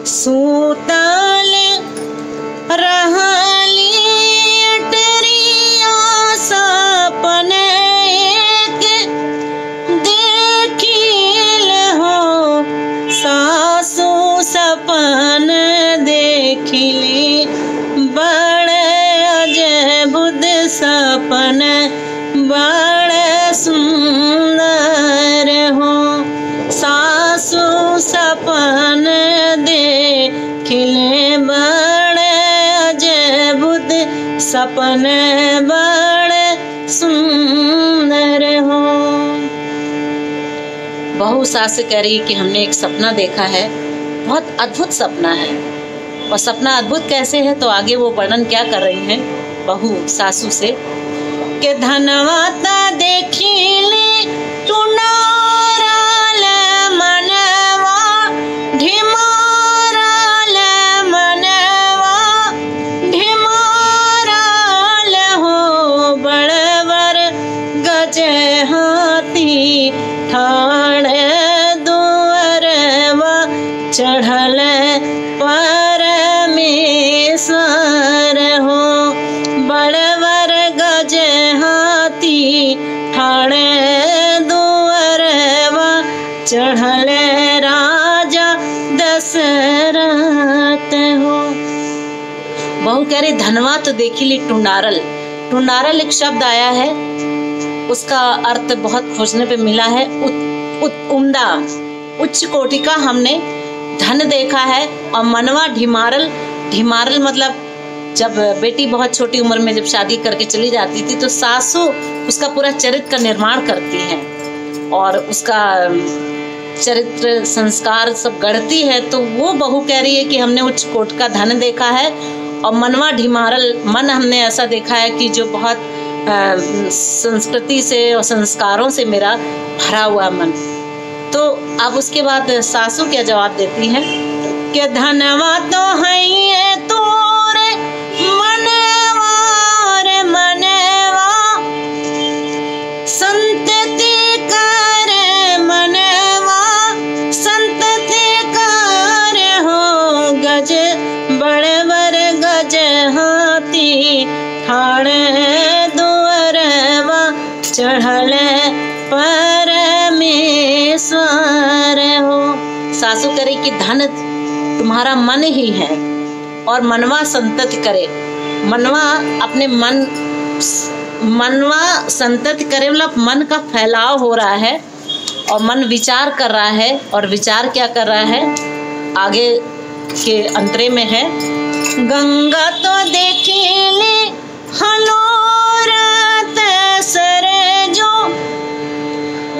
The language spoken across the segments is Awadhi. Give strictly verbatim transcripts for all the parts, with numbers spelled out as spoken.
सूतल रहली अटरिया, सपन एक देखिल हो सासू, सपन देखिली बड़ अजबुत, सपन बड़ सुंदर हो। सासू सपन देखिले बड़ अजबुत, सपन बड़ सुंदर हो। बहू सास से कह रही कि हमने एक सपना देखा है, बहुत अद्भुत सपना है। और सपना अद्भुत कैसे है, तो आगे वो वर्णन क्या कर रही हैं बहू सासू से, के धनवा त देखिली टुनारल मनवा, ढिमारल मनवा, ढिमारल हो बड़वर गज हाथी ठाड़ दुअरवा चढ़ल परमेश्वर हो। बड़वर गज हाथी ठाड़ दुअरवा चढ़ल राजा दशरथ हो। बहू कह रही, धनवा तो देखिली टुनारल। टुनारल एक शब्द आया है, उसका अर्थ बहुत खोजने पे मिला है। उत-, उत-, उम्दा, उच्च कोटि का हमने धन देखा है। और मनवा ढिमारल, ढिमारल मतलब जब बेटी बहुत छोटी उम्र में जब शादी करके चली जाती थी, तो सासू उसका पूरा चरित्र का निर्माण करती हैं और उसका चरित्र संस्कार सब गढ़ती है। तो वो बहू कह रही है कि हमने उच्च कोटि का धन देखा है और मनवा ढिमारल मन हमने ऐसा देखा है कि जो बहुत, अ, संस्कृति से और संस्कारों से मेरा भरा हुआ मन। तो अब उसके बाद सासू क्या जवाब देती हैं कि धनवा तो है तोरे मनवा रे मनवा, संतति कर मनवा, संतति कर हो गज बड़वर गज हाथी ठाड़ दुअरवा चढ़ल परमेश्वर हो। सासू कह रही कि धन तुम्हारा मन ही है और मनवा संतत करे, मनवा अपने मन, मनवा संतत करे, मतलब मन का फैलाव हो रहा है और मन विचार कर रहा है। और विचार क्या कर रहा है, आगे के अंतरे में है। गंगा तो देखिली हलोरत सरजू,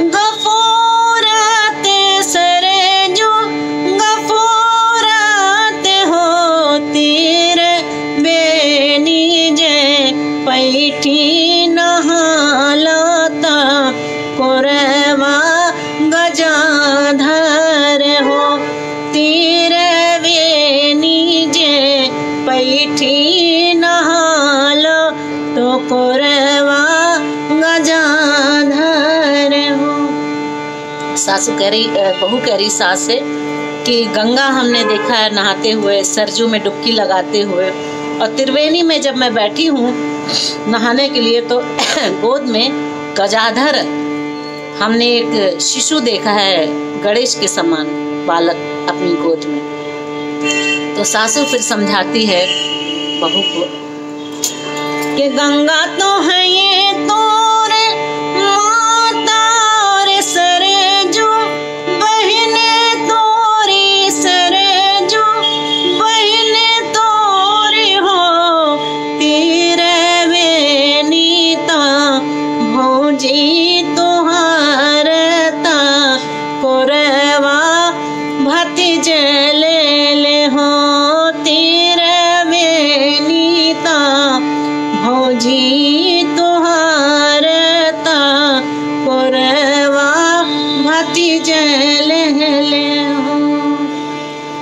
गफूरत सरजू, गफूरत हो तीर बेनी जे पैठी नहालता कोरवा गजाधर हो। तीर बेनी जे पैठी नहालो तो कोरवा गजाधर हो। सासू कह रही, अ, बहू कह रही सास से कि गंगा हमने देखा है नहाते हुए, सरजू में डुबकी लगाते हुए, और त्रिवेणी में जब मैं बैठी हूँ नहाने के लिए तो गोद में गजाधर, हमने एक शिशु देखा है गणेश के समान बालक अपनी गोद में। तो सासू फिर समझाती है बहू को कि गंगा तो है ये तोरे माता रे सरजू, बहिन तोरी सरजू, बहिन तोरी हो तीर बेनी ता भौजी तोहार ता कोरवा भतीज ले ले हो तीर बेनी ता भौजी तोहार ता कोरवा भतीज ले ले हो।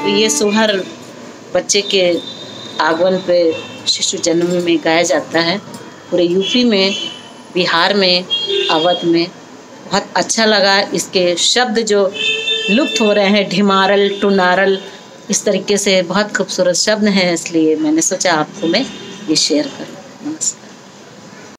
ये सोहर बच्चे के आगमन पे, शिशु जन्म में गाया जाता है। पूरे यूपी में, बिहार में, अवध में बहुत अच्छा लगा। इसके शब्द जो लुप्त हो रहे हैं, ढिमारल, टुनारल, इस तरीके से बहुत खूबसूरत शब्द हैं, इसलिए मैंने सोचा आपको मैं ये share करूँ। नमस्कार।